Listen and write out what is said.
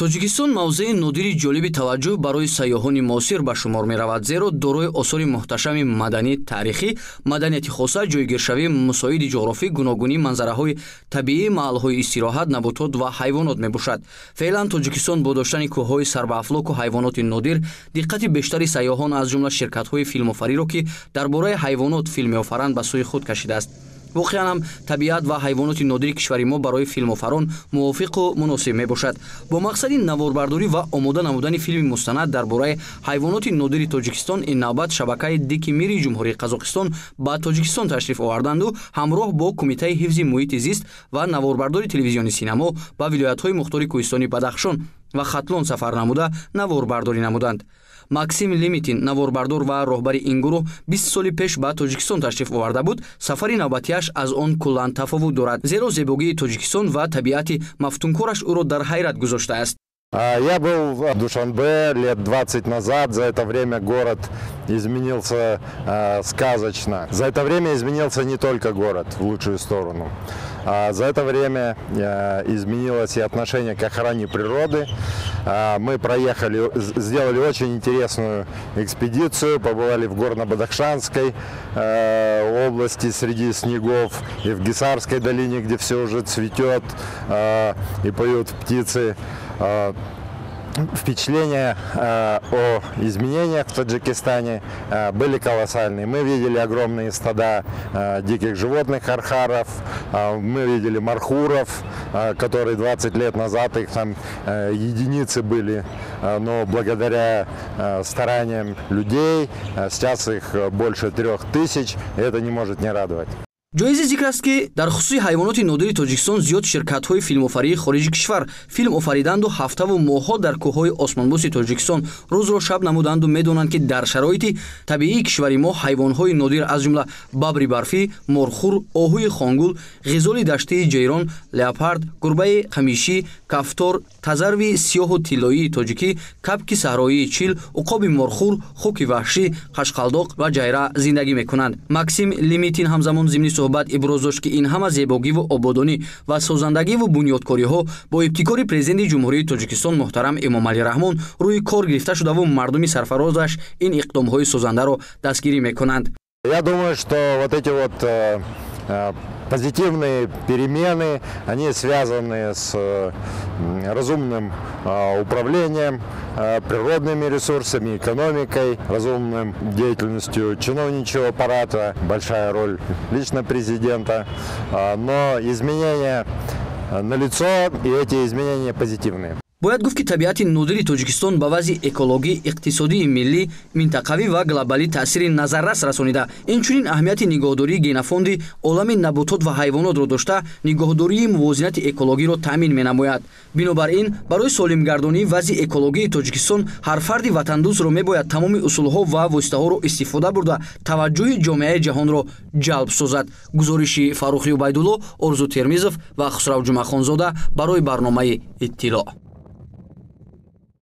Тоҷикистон мавзеи нодири ҷолиби таваҷҷӯҳ барои сайёҳони муосир ба шумор меравад, зеро дорои осори муҳташами маданӣ, таърихӣ, маданияти хоса, ҷойгиршавии мусоиди ҷуғрофӣ, гуногунии манзараҳои табиӣ, маҳалҳои истироҳат, наботот ва ҳайвонот мебошад. Феълан Тоҷикистон бо доштани кӯҳҳои сарбаафлоку ҳайвоноти нодир диққати бештари сайёҳон, аз ҷумла ширкатҳои филмофариро, ки дар бораи ҳайвонот филм меофаранд, ба сӯи худ кашидааст. Воқеан ҳам табиат ва ҳайвоноти нодири кишвари мо барои филмофарон мувофиқу муносиб мебошад. Бо мақсади наворбардорӣ ва омода намудани филми мустанад дар бораи ҳайвоноти нодири Тоҷикистон ин навбат шабакаи Дикий мири Ҷумҳурии Қазоқистон ба Тоҷикистон ташриф оварданду ҳамроҳ бо Кумитаи ҳифзи муҳити зист ва наворбардори телевизиони Синамо ба вилоятҳои мухтори кӯҳистони Бадахшон ва Хатлон сафар намуда, наворбардорӣ намуданд. Максим Лимитин, наворбардор ва роҳбари ин гурӯҳ, 20 соли пеш ба Тоҷикистон ташриф оварда буд. Сафари навбатиаш аз он куллан тафовут дорад, зеро зебогии Тоҷикистон ва табиати мафтункораш ӯро дар ҳайрат гузоштааст. Я был в Душанбе лет 20 назад. За это время город изменился сказочно. За это время изменился не только город в лучшую сторону. За это время изменилось и отношение к охране природы. Мы проехали, сделали очень интересную экспедицию, побывали в Горно-Бадахшанской области среди снегов и в Гисарской долине, где все уже цветет и поют птицы. Впечатления о изменениях в Таджикистане были колоссальные. Мы видели огромные стада диких животных, архаров, мы видели мархуров, которые 20 лет назад их там единицы были, но благодаря стараниям людей сейчас их больше 3000, и это не может не радовать. Ҷоизи зикр аст, ки дар хусуси ҳайвоноти нодири Тоҷикистон зиёд ширкатҳои филмофарии хориҷи кишвар филм офариданду ҳафтаву моҳҳо дар кӯҳҳои осмонбӯси Тоҷикистон рӯзро шаб намуданду медонанд, ки дар шароити табиии кишвари мо ҳайвонҳои нодир, аз ҷумла бабри барфӣ, морхур, оҳуи хонгул, ғизоли даштии ҷайрон, леопард, гурбаи қамишӣ, кафтор, тазарви сиёҳу тиллоии тоҷикӣ, кабки саҳроии чил, уқоби морхур, хуки ваҳшӣ, қашқалдоқ ва ҷайра зиндагӣ мекунанд. Максим Лимитин ҳамзамон зимни суҳбат иброз дошт, ки ин ҳама зебогиву ободонӣ ва созандагиву бунёдкориҳо бо ибтикори Президенти Ҷумҳурии Тоҷикистон муҳтарам Эмомалӣ Раҳмон рӯи кор гирифта шудаву мардуми сарфарозаш ин иқдомҳои созандаро дастгирӣ мекунанд. Я думаю, что вот эти вот позитивные перемены, они связаны с разумным управлением природными ресурсами, экономикой, разумным деятельностью чиновничьего аппарата, большая роль лично президента. Но изменения налицо, и эти изменения позитивные. Бояд гуфт, ки табиати нодири Тоҷикистон ба вазъи экологӣ, иқтисодии миллӣ, минтақавӣ ва глобалӣ таъсири назаррас расонида, инчунин аҳамияти нигоҳдории генофонди олами наботот ва ҳайвонотро дошта, нигоҳдории мувозинати экологиро таъмин менамояд. Бинобар ин барои солимгардонии вазъи экологии Тоҷикистон ҳар фарди ватандӯстро мебояд тамоми усулҳо ва воситаҳоро истифода бурда, таваҷҷӯҳи ҷомеаи ҷаҳонро ҷалб созад. Гузориши Фаррухи Убайдулло, Орзу Термизов ва Хусрав Ҷумъахонзода барои барномаи Иттилоъ.